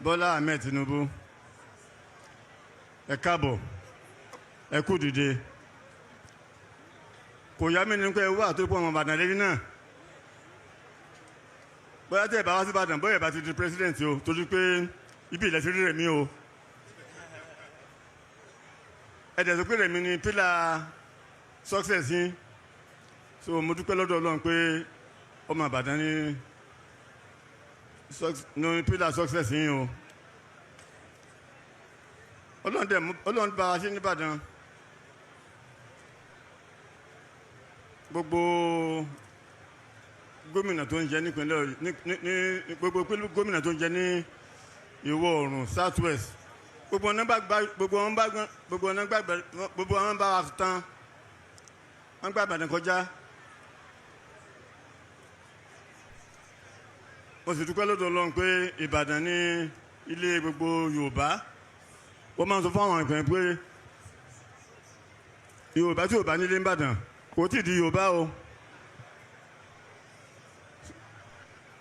Bọ́lá Ahmed Tinubu, ẹ káàbọ̀, ẹ kú dìde. Kò yá mi ní pé ẹ wá àtúntò ọmọ Ìbàdàn lẹ́yìn náà. Bóyá tẹ́ ẹ bá wá sí Ìbàdàn, bóyá ẹ bá ti di president o, torí pé ibi ilẹ̀ ti rí rẹ̀ mí o. Ẹ dẹ̀ sọ pé rẹ̀ mi ni pillar success yín. So mo dúpẹ́ lọ́dọ̀ Ọlọ́run pé ọmọ Ìbàdàn ní pillar success yín o. Ọlọ́run dẹ̀ Ọlọ́run bá wa ṣe nìbàdàn. Gbogbo gómìnà tó ń jẹ nípínlẹ̀ ní gbogbo gómìnà tó ń jẹ ní ìwọ̀ oòrùn, South West, gbogbo wọn bá gba, gbogbo wọn bá gbogbo wọn gbà, gbogbo wọn bá wa tán, wọn gbà Ìbàdàn kọjá. Mo sì dúpẹ́ lọ́dọ̀ Ọlọ́run pé Ìbàdàn ní ilé gbogbo Yorùbá. Wọ́n máa ń sọ fún àwọn ìpínlẹ̀ pé Yorùbá tí Yorùbá nílé n'Ìbàdàn kò tí ì di Yorùbá o.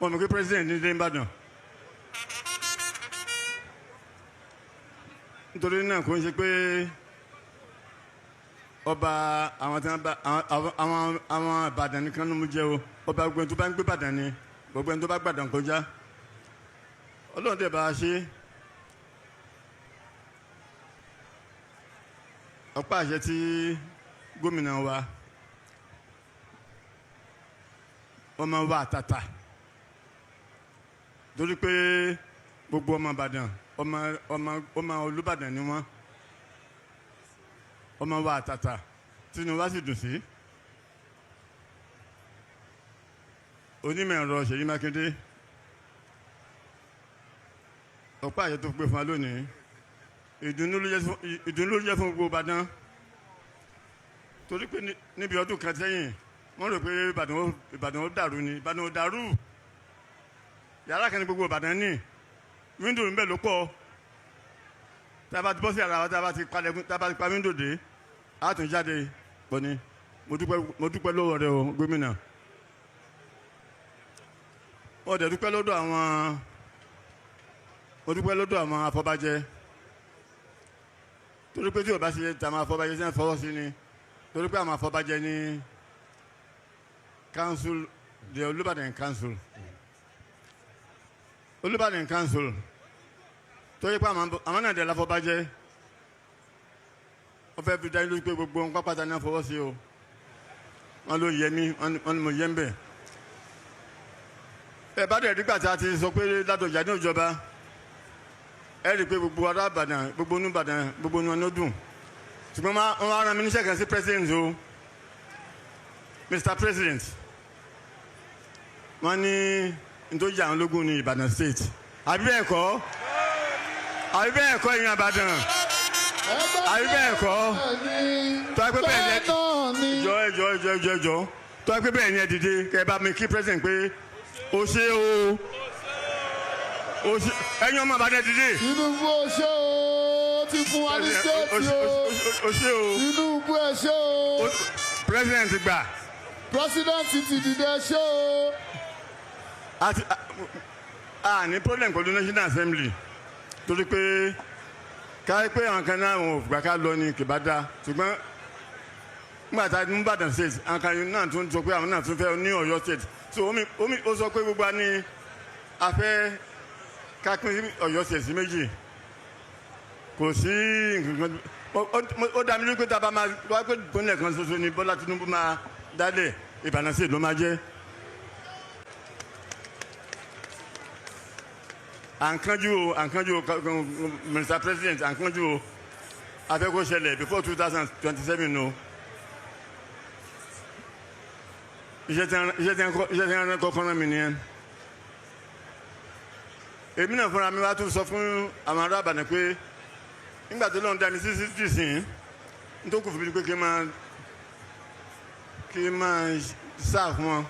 Wọ́n mọ̀ pé president nílé n'Ìbàdàn, nítorí náà kò ń ṣe pé ọba àwọn tí wọ́n bá àwọn Ìbàdàn nìkan ló mú jẹ o. Ọba gbogbo ẹni tó bá ń gbé Ìbàdàn ni, gbogbo ẹni tó bá gbàdàn kọjá. Ọlọ́run dẹ̀ bá a ṣe. Ọ̀pá àṣẹ tí gómìnà wa, ọmọ wa àtàtà, torí pé gbogbo ọmọ Ìbàdàn, ọmọ Olúbàdàn ni wọ́n, ọmọ wa àtàtà tínú wa sì dùn sí. Onímọ̀ ẹ̀rọ Ṣèyí Mákindé, ọ̀pá àṣẹ tó gbé fún wa lónìí, ìdùnnú ló jẹ́ fún gbogbo Ìbàdàn, torí pé níbi ọdún kan sẹ́yìn wọ́n rò pé Ìbàdàn ó dàrú ni. Ìbàdàn ó dàrú. Yàrá kan ní gbogbo Ìbàdàn ní wíńdò ń bẹ ló pọ̀. Tá a bá ti bọ́ sí yàrá wa, tá a bá ti palẹ̀kùn, tá a bá ti pa wíńdò dé, a tún jáde pọ̀ ni. Mo dúpẹ́ lọ́wọ́ rẹ o, gómìnà. Mo dẹ̀ dúpẹ́ lọ́dọ̀ àwọn, mo dúpẹ́ lọ́dọ̀ àwọn afọbajẹ, torí pé tí o bá ṣe tàwọn afọbajẹ sẹ́yìn fọwọ́ sí ni, torí pé àwọn afọbajẹ ní council, the Olúbàdàn council, Olúbàdàn council, torí pé àwọn náà dẹ̀ láfọbajẹ. Wọ́n fẹ́ fi dá lójú pé gbogbo nǹkan pátá ní àfọwọ́ sí o. Wọ́n ló yẹ mí, wọ́n ní mo yẹ ń bẹ̀. Ẹ bá dẹ̀ nígbà tí a ti sọ pé Ládọjà ní ìjọba, ẹ rí i pé gbogbo ará Ìbàdàn, gbogbo inú Ìbàdàn, gbogbo inú ọ̀nà dùn. Ṣùgbọ́n wọ́n á rán mi níṣẹ́ kan sí president o. Mr. President, wọ́n ní nítorí àwọn ológun ní Ìbàdàn State, àbí bẹ́ẹ̀ kọ́? Àbí bẹ́ẹ̀ kọ́, ìyẹn Ìbàdàn? Àbí bẹ́ẹ̀ kọ́? Tó a pé bẹ́ẹ̀ ni, jọ jọ jọ jọ jọ, tó a pé bẹ́ẹ̀ ni, ẹ dìde kẹ́ ẹ bá mi kí president pé o ṣe o, o ṣe. Ẹ̀yin ọmọ Ìbàdàn, dìde. Tinubu, o ṣé o, ti fún wa ní state o. O ṣe o. Tinubu, ẹ ṣé o. President gbà. President ti dìde, ẹ ṣé o. Àti a ní problem pẹ̀lú National Assembly, torí pé káyọ̀ pé àwọn kan náà wọn ò gbà ká lọ ní kìbá dá, ṣùgbọ́n nígbà tá a ní Ìbàdàn State, àwọn kan náà tún sọ pé àwọn náà tún fẹ́ ní Ọ̀yọ́ State. So omi ó sọ pé gbogbo wa ní a fẹ́ ká pín Ọ̀yọ́ State sí méjì. Kò sí nǹkan kan. Ó dá mi lójú pé tá a bá máa wá pé ìpínlẹ̀ kan ṣoṣo ni Bọ́lá Tinubu máa dálẹ̀, Ìbàdàn State ló máa jẹ́. À ń kánjú o, à ń kánjú o, Mr. President, à ń kánjú o. A fẹ́ kó ṣẹlẹ̀ before 2027 o. Iṣẹ́ tí wọ́n kọ́kọ́ rán mi nìyẹn. Èmi náà fúnra mi wá tún sọ fún àwọn ará Ìbàdàn pé nígbà tó lọ́n dá mi sí 60 sìn, n tó kù fún mi pé kí n máa sáà fún wọn.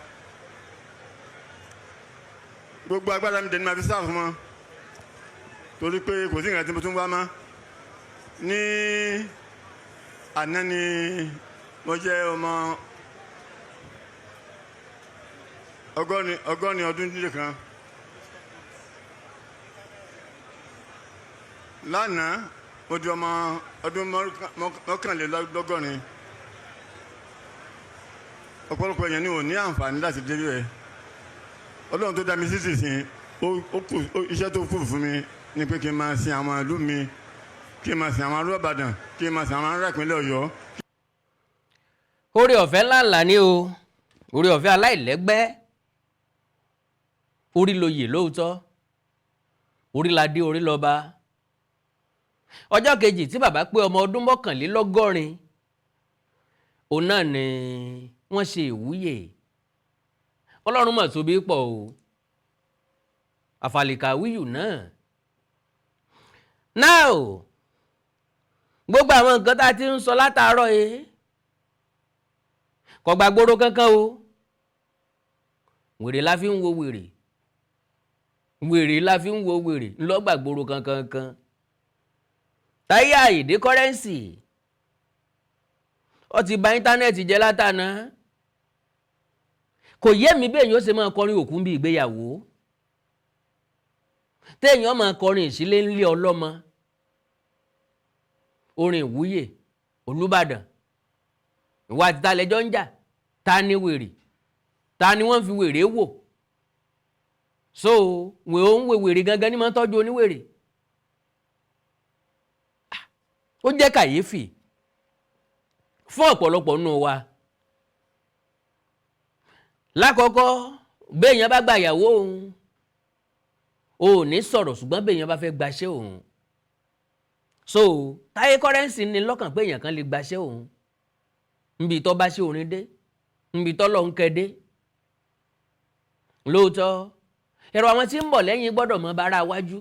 Gbogbo agbára mi dẹ̀ ni màá fi sáà fún wọn, torí pé kò sí nǹkan tí mo tún wá mọ́. Ní àná ni mo jẹ́ ọmọ 81 ọdún nílé kan. Lánàá, mo di ọmọ ọdún 81. Ọ̀pọ̀lọpọ̀ èèyàn ni ò ní àǹfààní láti dé bẹ́ẹ̀. Ọlọ́run tó dá mi sí sísìn, ó kù iṣẹ́ tó kù fún mi ni pé kí n máa sin àwọn ìlú mi, kí n máa sin àwọn ará Ìbàdàn, kí n máa sin àwọn ará ìpínlẹ̀ Ọ̀yọ́. Oore ọ̀fẹ́ ńláńlá ni o, oore ọ̀fẹ́ aláìlẹ́gbẹ́. Orí loyè lóòótọ́, orí ládé, orí lọ́ba. Ọjọ́ kejì tí bàbá pé ọmọ ọdún 81, òun náà ni wọ́n ṣe ìwúyè. Ọlọ́run mọ̀ tóbi pọ̀ o, àfàlìkà wíyù náà. Now, gbogbo àwọn nǹkan tá a ti ń sọ látàárọ̀ yìí kò gbàgbóró kankan o. Wèrè la fi ń wo wèrè, wèrè la fi ń wo wèrè ńlọgbàgbóró kankan kan. Táyé Àyìndé Currency, ó ti bà íńtánẹ́ẹ̀tì jẹ́ látàná. Kò yé mi bẹ́ẹ̀ yóò ṣe máa kọrin òkú bí ìgbéyàwó, téèyàn máa kọrin ìsílé ńlé ọlọ́mọ, orin ìwúyè Olúbàdàn. Ìwà àti talẹ̀jọ́ ń jà, ta ni wèrè, ta ni wọ́n fi wèrè wò? So wèrè òun wèrè gangan ni máa ń tọ́jú oníwèrè. Ó jẹ́ kàyéfì fún ọ̀pọ̀lọpọ̀ nínú wa. Lákọ̀ọ́kọ́, béèyàn bá gba ìyàwó òun, ò ní sọ̀rọ̀, ṣùgbọ́n béèyàn bá fẹ́ gbaṣẹ́ òun, so Táyé Currency ní lọ́kàn pé èèyàn kan lè gbaṣẹ́ òun níbi tó bá ṣe orin dé, níbi tó lọ́n kẹ́ dé. Lóòótọ́, ẹ̀rọ àwọn tí ń bọ̀ lẹ́yìn gbọ́dọ̀ mọ bára wájú.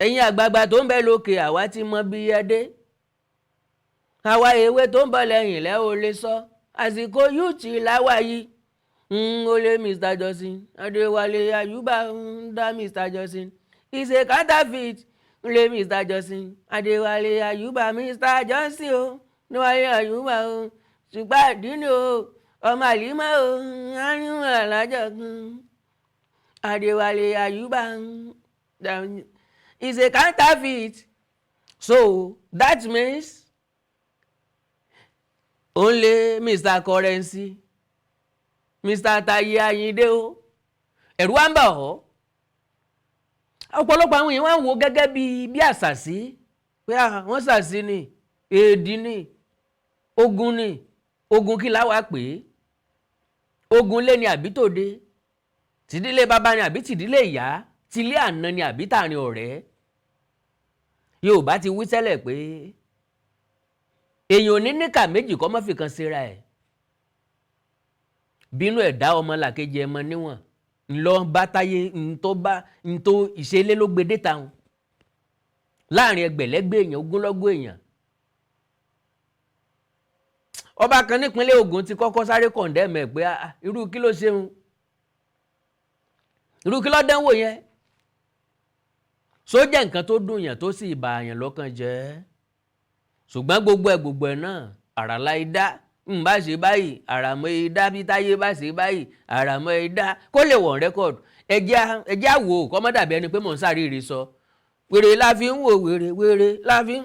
Ẹ̀yin àgbààgbà tó ń bẹ lókè, àwa ti mọ bí ẹ dé. Àwa èwe tó ń bọ̀ lẹ́yìn lẹ́ ò lè sọ. Àsìkò youth láwa yìí. Ó lé Mr Johnson, Adéwálé Àyùbá ń dá. Mr Johnson is a counterfeit. Ń lé Mr Johnson, Adéwálé Àyùbá, Mr Johnson o, Adéwálé Àyùbá o, ṣùgbọ́n àdínní o, ọmọ àlímọ́ o, àríwọ̀n alájọ kan, Adéwálé Àyùbá is a counterfeit. So that means only Mr Currency, Mr Taye Ayinde o, ẹ̀rù wa ń bà ọ́. Ọ̀pọ̀lọpọ̀ àwọn èèyàn wá ń wo gẹ́gẹ́ bí àṣàsí pé wọ́n ṣàṣì ni, èdì ni, ogun ni. Ogun kí láwa pè é? Ogun lé ni àbí tòde? Tìdílé bàbá ni àbí tìdílé ìyá? Tìlé àná ni àbí tààrin ọ̀rẹ́? Yorùbá ti wí tẹ́lẹ̀ pé èèyàn ò ní níkà méjì kọ́ mọ́ fi kan ṣera ẹ̀. Bínú ẹ̀dá ọmọlàkejì ẹ̀ mọ níwọ̀n ńlọ bá táyé ńtọ́ bá ńtọ́ ìṣẹ̀lẹ̀ ló gbé déta wọn láàrin ẹgbẹ̀lẹ́gbẹ̀ èèyàn, ogúnlọ́gọ̀ èèyàn. Ọba kan nípínlẹ̀ Ògùn ti kọ́kọ́ sáré condemn ẹ̀ pé, "Ah, irú kí ló ṣeun? Irú kí ló dánwò yẹn?" Sójà nǹkan tó dùn yàn tó sì bà yàn lọ́kàn jẹ́, ṣùgbọ́n gbogbo ẹ̀ náà àràlà idá ń bá ṣe báyìí, àràmọ́ idá bí táyé bá ṣe báyìí, àràmọ́ idá kó lè wọ̀n record. Ẹjẹ́ àwò kọ́ mọ́ dàbí ẹni pé mò ń sáré sọ wèrè la fi ń wò, wèrè wèrè la fi ń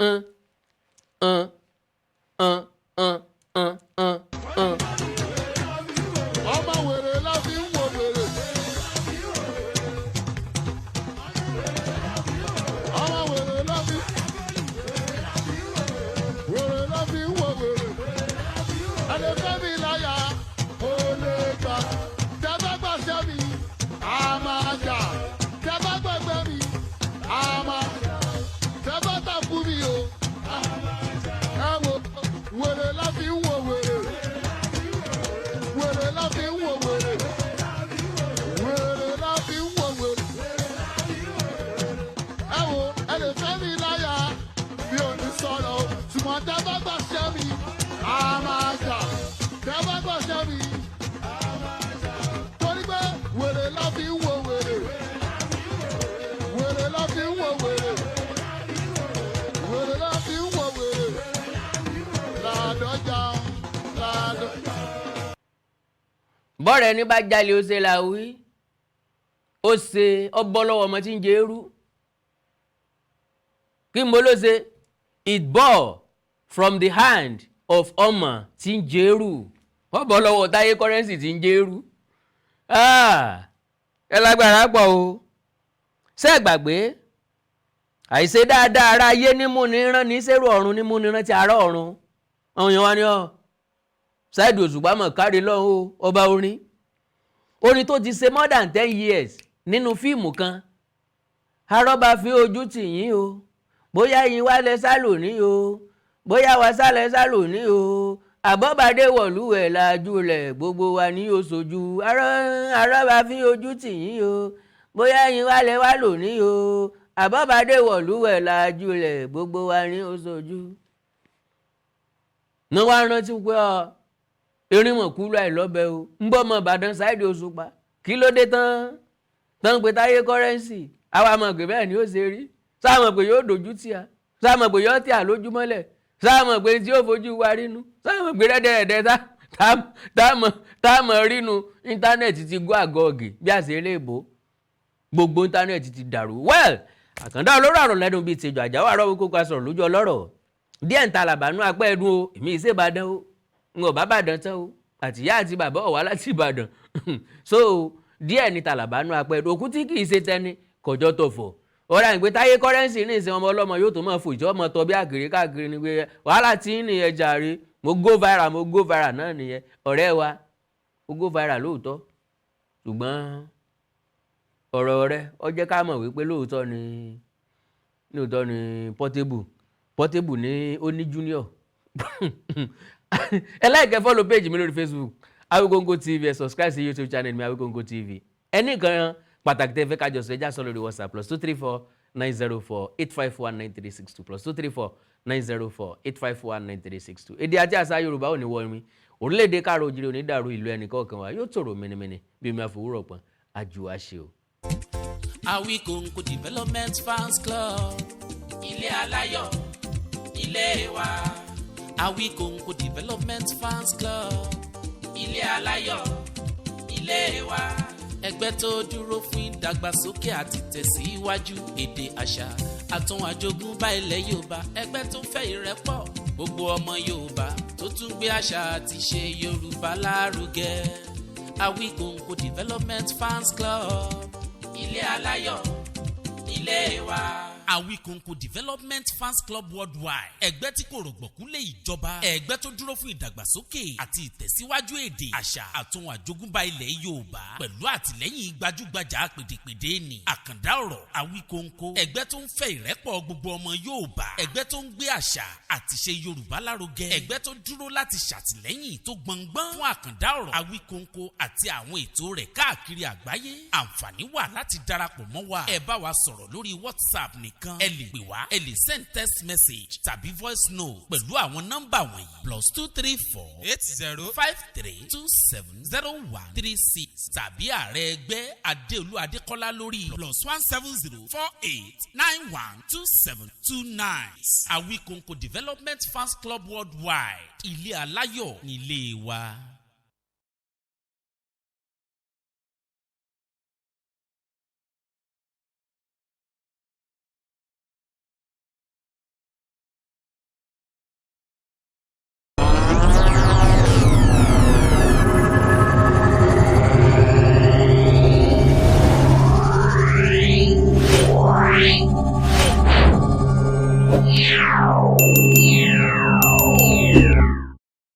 ń ń ń ń ń ń ń. Ọmọ wèrè la fi ń wo wèrè. Ọmọ wèrè la fi ń wo wèrè. Ẹni fẹ́ mi láyà ó lè gbà. Tẹ́ bá gbàṣẹ́ mi, a máa jà. Tẹ́ bá gbàgbẹ́ mi, a máa. Tẹ́ bá takú mi o. Ẹ wo wèrè la fi ń wo wèrè. Wèrè la fi ń wo wèrè. Wèrè la fi ń wo wèrè. Ẹ wo, ẹ lè fẹ́ mi láyà mi ò ní sọ̀rọ̀ o. Ṣùgbọ́n tẹ́ bá gbàṣẹ́ mi, a máa jà. Tẹ́ bá gbàṣẹ́ mi. Torí pé wèrè la fi ń wo wèrè. Wèrè la fi ń wo wèrè. Wèrè la fi ń wo wèrè. Làdọ́jà làdọ́jà. Bọ́ọ̀rẹ́ ní bá jalè, ó ṣe la wí, ó ṣe ọbọ̀ lọ́wọ́ ọmọ tí ń jẹ eérú. Kí mo ló ṣe? It bore from the hand of ọmọ tí ń jẹ eérú. Ọbọ̀ lọ́wọ́ Táyé Currency tí ń jẹ eérú. Ẹ lágbára pọ̀ o. Ṣé ẹ gbàgbé àìṣe dáadáa ara ayé nímú ní rán ní sẹ́rù ọ̀run nímú ní rántí ará ọ̀run? Àwọn èèyàn wa ni ọ́ Saheed Òṣùpá mọ̀ káre lọ́hùn o, ọba orin, orin tó ti ṣe more than 10 years nínú fíìmù kan. Arọ́bà fi ojú tì yín o, bóyá yín wá lẹ sálò ní o, bóyá wá sálẹ sálò ní o, àbọ̀bàdé wọ̀lú ẹ̀ lajú rẹ̀, gbogbo wa ní oṣojú. Arọ́bà fi ojú tì yín o, bóyá yín wá lẹ wá lò ní o, àbọ̀bàdé wọ̀lú ẹ̀ lajú rẹ̀, gbogbo wa ní oṣojú. Ní wàá rántí pé ọ erin mọ̀ kúrò àìlọ́bẹ̀ o, ń bọ́ ọmọ Ìbàdàn Saheed Òṣùpá, kí ló dé tán tán pé Táyé Currency? Àwa mọ̀ pé bẹ́ẹ̀ ni ó ṣe rí. Sáà mọ̀ pé yóò dojú tì á? Sáà mọ̀ pé yóò tì á lójúmọ́lẹ̀? Sáà mọ̀ pé tí yóò fojú wa rínú? Sáà mọ̀ pé rẹ́dẹ̀rẹ́dẹ́ tá a mọ̀ rínu? Internet ti gó àgọ́ọ̀gì bí àṣẹ eré ìbò, gbogbo internet ti dàrú. Well, àkàndá olóró àrùn lẹ́nu bíi tìjọ àjáwó àrọ́wọ́ kókó sọ̀rọ̀ lójú ọlọ́rọ̀ díẹ̀ ń ta làbánú apẹ́ ẹ̀dùn o. Èmi ìṣèbàdàn o, n ò bá bàdàn tán o, àtìyá àti bàbá ọ̀wá láti Ìbàdàn. So díẹ̀ ní tàlàbánú apẹ́ ẹ̀dùn òkú tí kì í ṣe tẹni kọjọ́ tó fọ̀ ọ̀rẹ́ àgbẹ̀ Táyé Currency ní ìsìn ọmọ ọlọ́mọ yóò tó máa fò ìjọ ọmọ tọ́ bí àkèrè káàkiri ni pé wàhálà tí ń nìyẹn jàre. Mo go viral, mo go viral náà nìyẹn. Ọ̀rẹ́ wa, ó go viral lóòótọ́, ṣùgbọ́n ọ̀rọ̀ rẹ ó jẹ́ ká mọ̀ wípé lóòótọ́ ni, lóòótọ́ ni Portable, Portable ní ó ní junior. Ẹ like, ẹ follow page mi lórí Facebook, Awikonko TV. Ẹ subscribe sí YouTube channel mi, Awikonko TV. Ẹnì kan pàtàkì tẹ́ fẹ́ kájọ sọ, ẹ já sọ lórí WhatsApp, +234 904 851 9362, +234 904 851 9362. Èdè àti àṣà Yorùbá ò ní wọ́n mi, orílẹ̀-èdè káàrọ̀ òjìrì ò ní dàrú, ìlú ẹnì kọ̀ọ̀kan wa yóò tòrò mẹ́nimẹ́ni bí omi àfòwúrọ̀ pọ́n àjò àṣe o. Awikonko Development Fans Club, ilé aláyọ̀, ilé wa. Awikonko Development Fans Club, ilé aláyọ̀, ilé wa. Ẹgbẹ́ tó dúró fún ìdàgbàsókè àti tẹ̀síwájú èdè, àṣà àtún àjogúnbá ilẹ̀ Yorùbá. Ẹgbẹ́ tó fẹ́ ìrẹ́pọ̀ gbogbo ọmọ Yorùbá, tó tún gbé àṣà àti ṣe Yorùbá lárugẹ. Awikonko Development Fans Club, ilé aláyọ̀, ilé wa. Awikonko Development Fans Club Worldwide, ẹgbẹ́ tí kò rọ̀gbọ̀kú lé ìjọba, ẹgbẹ́ tó dúró fún ìdàgbàsókè àti ìtẹ̀síwájú èdè, àṣà àtun àjogúnbá ilẹ̀ Yorùbá, pẹ̀lú àtìlẹ́yìn gbajúgbajà pèdèpèdè ni Àkàndá Ọ̀rọ̀ Awikonko, ẹgbẹ́ tó ń fẹ́ ìrẹ́pọ̀ gbogbo ọmọ Yorùbá, ẹgbẹ́ tó ń gbé àṣà àti ṣe Yorùbá lárugẹ, ẹgbẹ́ tó dúró láti ṣàtìlẹ́yìn tó gbọngbọ́n fún Àkàndá Ọ̀rọ̀ Awikonko àti àwọn ètò rẹ̀ káàkiri àgbáyé. Àǹfààní wà láti darapọ̀ mọ́ wa. Ẹ bá wa sọ̀rọ̀ lórí WhatsApp nìkan. Ẹ lè pè wá, ẹ lè send text message tàbí voice note pẹ̀lú àwọn nọ́mbà wọ̀nyí: +234 80 53270136, tàbí ààrẹ ẹgbẹ́ Adéolú Adékọ́lá lórí +1 7048912729. Awikonko Development Fans Club Worldwide, ilé aláyọ̀ nílé wa.